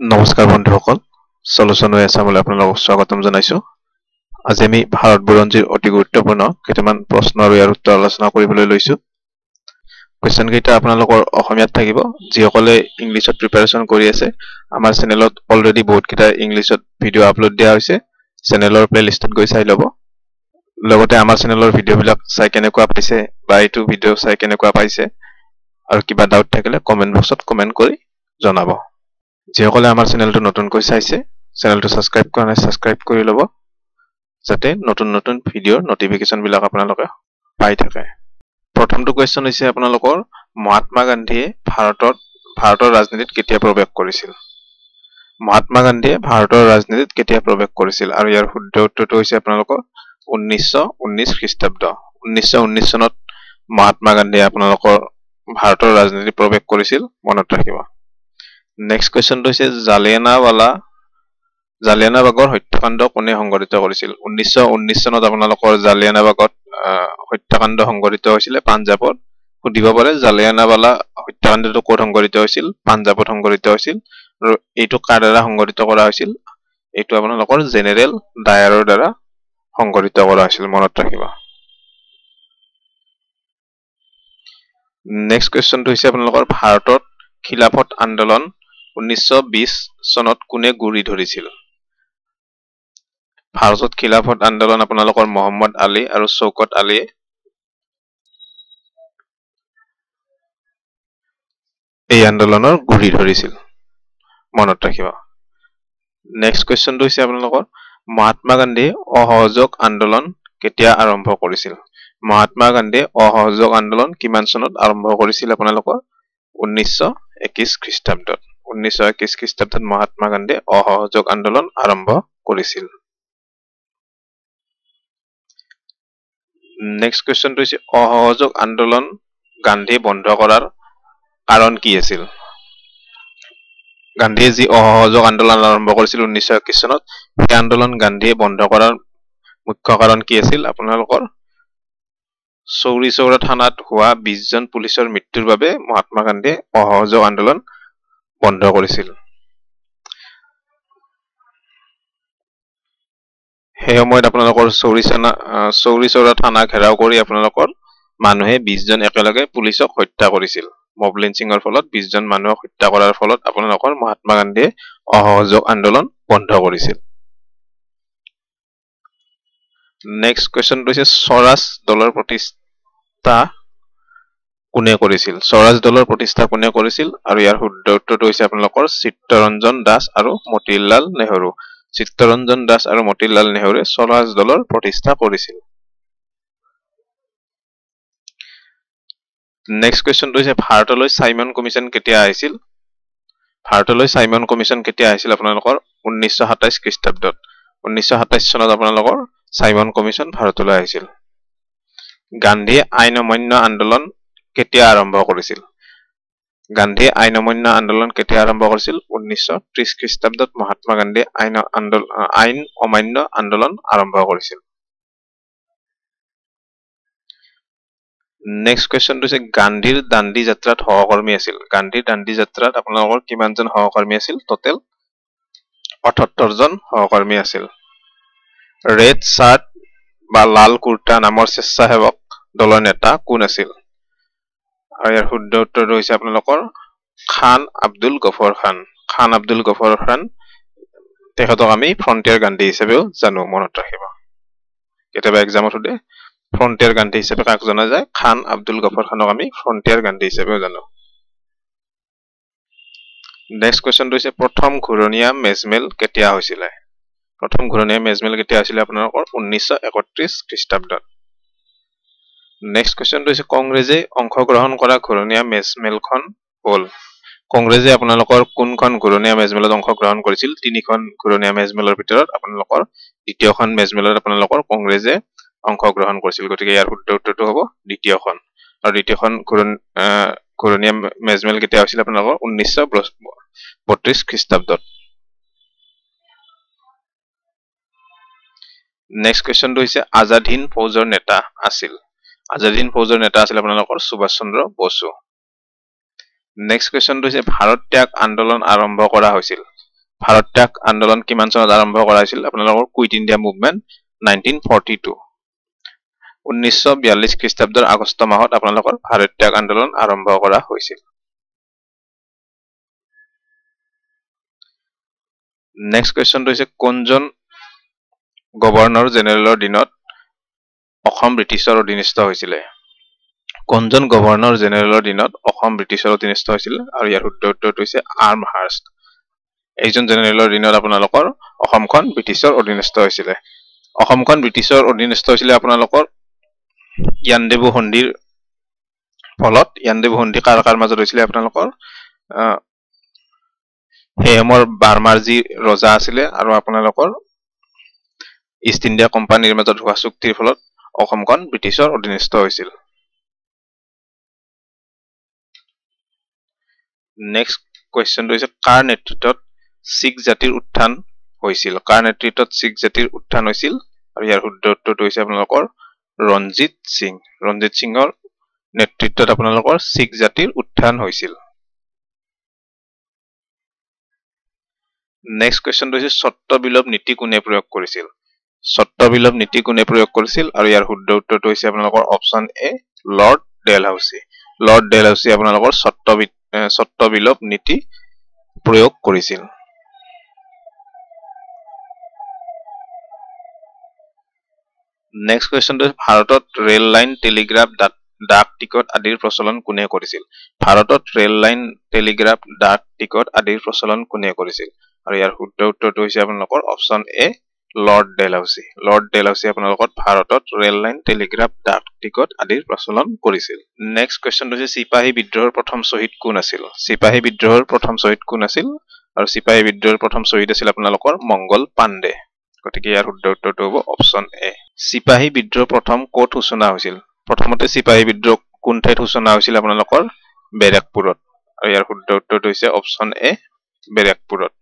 নমস্কাৰ বন্ধুসকল, চলোচন হৈ আছামলৈ আপোনালোকক স্বাগতম জনাইছো। আজি আমি ভাৰত বুৰঞ্জীৰ অতি গুৰুত্বপূৰ্ণ কেইটামান প্ৰশ্ন আৰু ইয়াৰ উত্তৰ আলোচনা কৰিবলৈ লৈছো। কুৱেশ্যন কেইটা আপোনালোকৰ অসমীয়াত থাকিব। যিসকলে ইংলিছত প্ৰিপাৰেশ্যন কৰি আছে, আমাৰ চেনেলত অলৰেডি বহুতকেইটা ইংলিছত ভিডিঅ' আপলোড দিয়া হৈছে, চেনেলৰ প্লেলিষ্টত গৈ চাই ল'ব। লগতে আমাৰ চেনেলৰ ভিডিঅ'বিলাক চাই কেনেকুৱা পাইছে বা এইটো ভিডিঅ' চাই কেনেকুৱা পাইছে আৰু কিবা ডাউট থাকিলে কমেণ্ট বক্সত কমেণ্ট কৰি জনাব। যিসকলে আমাৰ চেনেলটো নতুনকৈ চাইছে, চেনেলটো ছাবস্ক্ৰাইব কৰা নাই, ছাবস্ক্ৰাইব কৰি ল'ব, যাতে নতুন নতুন ভিডিঅ'ৰ নটিফিকেশ্যনবিলাক আপোনালোকে পাই থাকে। প্ৰথমটো কুৱেশ্যন হৈছে আপোনালোকৰ মহাত্মা গান্ধীয়ে ভাৰতৰ ৰাজনীতিত কেতিয়া প্ৰৱেশ কৰিছিল? মহাত্মা গান্ধীয়ে ভাৰতৰ ৰাজনীতিত কেতিয়া প্ৰৱেশ কৰিছিল? আৰু ইয়াৰ শুদ্ধ উত্তৰটো হৈছে আপোনালোকৰ 1919 খ্ৰীষ্টাব্দ। 1919 চনত মহাত্মা গান্ধীয়ে আপোনালোকৰ ভাৰতৰ ৰাজনীতিত প্ৰৱেশ কৰিছিল, মনত ৰাখিব। নেক্সট কুৱেশ্যনটো হৈছে জালিয়ানাবাগৰ হত্যাকাণ্ড কোনে সংঘটিত কৰিছিল? 1919 চনত আপোনালোকৰ জালিয়ানাবাগত হত্যাকাণ্ড সংঘটিত হৈছিলে পাঞ্জাৱত। সুধিব পাৰে জালিয়ানাবালা হত্যাকাণ্ডটো ক'ত সংঘটিত হৈছিল? পাঞ্জাৱত সংঘটিত হৈছিল। আৰু এইটো কাৰ দ্বাৰা সংঘটিত কৰা হৈছিল? এইটো আপোনালোকৰ জেনেৰেল ডায়াৰৰ দ্বাৰা সংঘটিত কৰা হৈছিল, মনত ৰাখিব। নেক্সট কুৱেশ্যনটো হৈছে আপোনালোকৰ ভাৰতত খিলাফত আন্দোলন 1920 চনত কোনে গুৰি ধৰিছিল? ভাৰতত খিলাফত আন্দোলন আপোনালোকৰ মহম্মদ আলী আৰু চৌকত আলীয়ে এই আন্দোলনৰ গুৰি ধৰিছিল, মনত ৰাখিব। নেক্সট কুৱেশ্যনটো হৈছে আপোনালোকৰ মহাত্মা গান্ধীয়ে অসহযোগ আন্দোলন কেতিয়া আৰম্ভ কৰিছিল? মহাত্মা গান্ধীয়ে অসহযোগ আন্দোলন কিমান চনত আৰম্ভ কৰিছিল? আপোনালোকৰ 1921 খ্ৰীষ্টাব্দত। 1921 খ্ৰীষ্টাব্দত মহাত্মা গান্ধীয়ে অসহযোগ আন্দোলন আৰম্ভ কৰিছিল। নেক্সট কুৱেশ্যনটো হৈছে অসহযোগ আন্দোলন গান্ধী বন্ধ কৰাৰ কাৰণ কি আছিল? গান্ধীয়ে যি অসহযোগ আন্দোলন আৰম্ভ কৰিছিল 1921 চনত, সেই আন্দোলন গান্ধীয়ে বন্ধ কৰাৰ মুখ্য কাৰণ কি আছিল? আপোনালোকৰ চৌৰি চৌৰা থানাত হোৱা 20 জন পুলিচৰ মৃত্যুৰ বাবে মহাত্মা গান্ধীয়ে অসহযোগ আন্দোলন বন্ধ কৰিছিল। সেই সময়ত আপোনালোকৰ চৌৰি চৌৰা থানা ঘেৰাও কৰি আপোনালোকৰ মানুহে 20 জন একেলগে পুলিচক হত্যা কৰিছিল। মব লিঞ্চিঙৰ ফলত 20 জন মানুহক হত্যা কৰাৰ ফলত আপোনালোকৰ মহাত্মা গান্ধীয়ে অসহযোগ আন্দোলন বন্ধ কৰিছিল। নেক্সট কুৱেশ্যনটো হৈছে স্বৰাজ দলৰ প্ৰতিষ্ঠা কোনে কৰিছিল? স্বৰাজ দলৰ প্ৰতিষ্ঠা কোনে কৰিছিল? আৰু ইয়াৰ শুদ্ধ উত্তৰটো হৈছে আপোনালোকৰ চিত্তৰঞ্জন দাস আৰু মতিলাল নেহৰু। চিত্তৰঞ্জন দাস আৰু মতিলাল নেহৰুৱে স্বৰাজ দলৰ প্ৰতিষ্ঠা কৰিছিল। নেক্সট কুৱেশ্যনটো হৈছে ভাৰতলৈ চাইমন কমিশ্যন কেতিয়া আহিছিল? ভাৰতলৈ চাইমন কমিশ্যন কেতিয়া আহিছিল? আপোনালোকৰ 1927 খ্ৰীষ্টাব্দত। 1927 চনত আপোনালোকৰ চাইমন কমিশ্যন ভাৰতলৈ আহিছিল। গান্ধীয়ে আইন অমান্য আন্দোলন কেতিয়া আৰম্ভ কৰিছিল? গান্ধীয়ে আইন অমান্য আন্দোলন কেতিয়া আৰম্ভ কৰিছিল? 1930 খ্ৰীষ্টাব্দত মহাত্মা গান্ধীয়ে আইন অমান্য আন্দোলন আৰম্ভ কৰিছিল। নেক্সট কুৱেশ্যনটো হৈছে গান্ধীৰ দাণ্ডি যাত্ৰাত সহকৰ্মী আছিল। গান্ধীৰ দাণ্ডি যাত্ৰাত আপোনালোকৰ কিমানজন সহকৰ্মী আছিল? টোটেল 78 জন সহকৰ্মী আছিল। ৰেড চাৰ্ট বা লাল কুৰ্তা নামৰ স্বেচ্ছাসেৱক দলৰ নেতা কোন আছিল? আৰু ইয়াৰ শুদ্ধ উত্তৰটো হৈছে আপোনালোকৰ খান আব্দুল গফৰ খান। খান আব্দুল গফৰ খান, তেখেতক আমি ফ্ৰণ্টিয়াৰ গান্ধী হিচাপেও জানো, মনত ৰাখিব। কেতিয়াবা এক্সামত সোধে ফ্ৰণ্টিয়াৰ গান্ধী হিচাপে কাক জনা যায়? খান আব্দুল গফৰ খানক আমি ফ্ৰণ্টিয়াৰ গান্ধী হিচাপেও জানো। নেক্সট কুৱেশ্যনটো হৈছে প্ৰথম ঘূৰণীয়া মেজমেল কেতিয়া হৈছিলে? প্ৰথম ঘূৰণীয়া মেজমেল কেতিয়া হৈছিলে? আপোনালোকৰ 1931 খ্ৰীষ্টাব্দত। নেক্সট কুৱেশ্যনটো হৈছে কংগ্ৰেছে অংশগ্ৰহণ কৰা ঘূৰণীয়া মেজমেলখন হ'ল? কংগ্ৰেছে আপোনালোকৰ কোনখন ঘূৰণীয়া মেজমেলত অংশগ্ৰহণ কৰিছিল? তিনিখন ঘূৰণীয়া মেজমেলৰ ভিতৰত আপোনালোকৰ দ্বিতীয়খন মেজমেলত আপোনালোকৰ কংগ্ৰেছে অংশগ্ৰহণ কৰিছিল। গতিকে ইয়াৰ শুদ্ধ উত্তৰটো হ'ব দ্বিতীয়খন। আৰু দ্বিতীয়খন ঘূৰণীয়া মেজমেল কেতিয়া হৈছিল? আপোনালোকৰ 1932 খ্ৰীষ্টাব্দত। নেক্সট কুৱেশ্যনটো হৈছে আজাদ হিন্দ ফৌজৰ নেতা আছিল। আজাদ হিন্দ ফৌজৰ নেতা আছিল আপোনালোকৰ সুভাষ চন্দ্ৰ বসু। নেক্সট কুৱেশ্যনটো হৈছে ভাৰত ত্যাগ আন্দোলন আৰম্ভ কৰা হৈছিল। ভাৰত ত্যাগ আন্দোলন কিমান চনত আৰম্ভ কৰা হৈছিল? আপোনালোকৰ কুইট ইণ্ডিয়া মুভমেণ্ট 1942, 1942 খ্ৰীষ্টাব্দৰ আগষ্ট মাহত আপোনালোকৰ ভাৰত ত্যাগ আন্দোলন আৰম্ভ কৰা হৈছিল। নেক্সট কুৱেশ্যনটো হৈছে কোনজন গভৰ্ণৰ জেনেৰেলৰ দিনত অসম ব্ৰিটিছৰ অধীনস্থ হৈছিলে? কোনজন গভৰ্ণৰ জেনেৰেলৰ দিনত অসম ব্ৰিটিছৰ অধীনস্থ হৈছিল? আৰু ইয়াৰ শুদ্ধ উত্তৰটো হৈছে আৰ্মহাৰ্ষ্ট। এইজন জেনেৰেলৰ দিনত আপোনালোকৰ অসমখন ব্ৰিটিছৰ অধীনস্থ হৈছিলে। অসমখন ব্ৰিটিছৰ অধীনস্থ হৈছিলে আপোনালোকৰ ইয়াণ্ডাবু সন্ধিৰ ফলত। ইয়াণ্ডাবু সন্ধি কাৰ কাৰ মাজত হৈছিলে? আপোনালোকৰ সেই সময়ৰ বাৰ্মাৰ যি ৰজা আছিলে আৰু আপোনালোকৰ ইষ্ট ইণ্ডিয়া কোম্পানীৰ মাজত হোৱা চুক্তিৰ ফলত অসমখন ব্ৰিটিছৰ অধীনস্থ হৈছিল। নেক্সট কুৱেশ্যনটো হৈছে কাৰ নেতৃত্বত শিখ জাতিৰ উত্থান হৈছিল? কাৰ নেতৃত্বত শিখ জাতিৰ উত্থান হৈছিল? আৰু ইয়াৰ শুদ্ধ উত্তৰটো হৈছে আপোনালোকৰ ৰঞ্জিত সিং। ৰঞ্জিত সিঙৰ নেতৃত্বত আপোনালোকৰ শিখ জাতিৰ উত্থান হৈছিল। নেক্সট কুৱেশ্যনটো হৈছে স্বত্ব বিলোপ নীতি কোনে প্ৰয়োগ কৰিছিল? স্বত্ব বিলোপ নীতি কোনে প্ৰয়োগ কৰিছিল? আৰু ইয়াৰ শুদ্ধ উত্তৰটো হৈছে আপোনালোকৰ option A Lord Dalhousie. Lord Dalhousie আপোনালোকৰ স্বত্ব বিলোপ নীতি প্ৰয়োগ কৰিছিল। নেক্সট কুৱেশ্যনটো ভাৰতত ৰেল লাইন, টেলিগ্ৰাফ, ডাক টিকট আদিৰ প্ৰচলন কোনে কৰিছিল? ভাৰতত ৰেল লাইন, টেলিগ্ৰাফ, ডাক টিকট আদিৰ প্ৰচলন কোনে কৰিছিল? আৰু ইয়াৰ শুদ্ধ উত্তৰটো হৈছে আপোনালোকৰ option A Lord Dalhousie. Lord Dalhousie আপোনালোকৰ ভাৰতত ৰেল লাইন, টেলিগ্ৰাফ, ডাক টিকট আদিৰ প্ৰচলন কৰিছিল। নেক্সট কুৱেশ্যনটো হৈছে চিপাহী বিদ্ৰোহৰ প্ৰথম শ্বহীদ কোন আছিল? চিপাহী বিদ্ৰোহৰ প্ৰথম শ্বহীদ কোন আছিল? আৰু চিপাহী বিদ্ৰোহৰ প্ৰথম শ্বহীদ আছিল আপোনালোকৰ মংগল পাণ্ডে। গতিকে ইয়াৰ শুদ্ধ উত্তৰটো হ'ব অপশ্যন এ। চিপাহী বিদ্ৰোহ প্ৰথম ক'ত সূচনা হৈছিল? প্ৰথমতে চিপাহী বিদ্ৰোহ কোন ঠাইত সূচনা হৈছিল? আপোনালোকৰ বেৰেকপুৰত। আৰু ইয়াৰ শুদ্ধ উত্তৰটো হৈছে অপশ্যন এ বেৰেকপুৰত।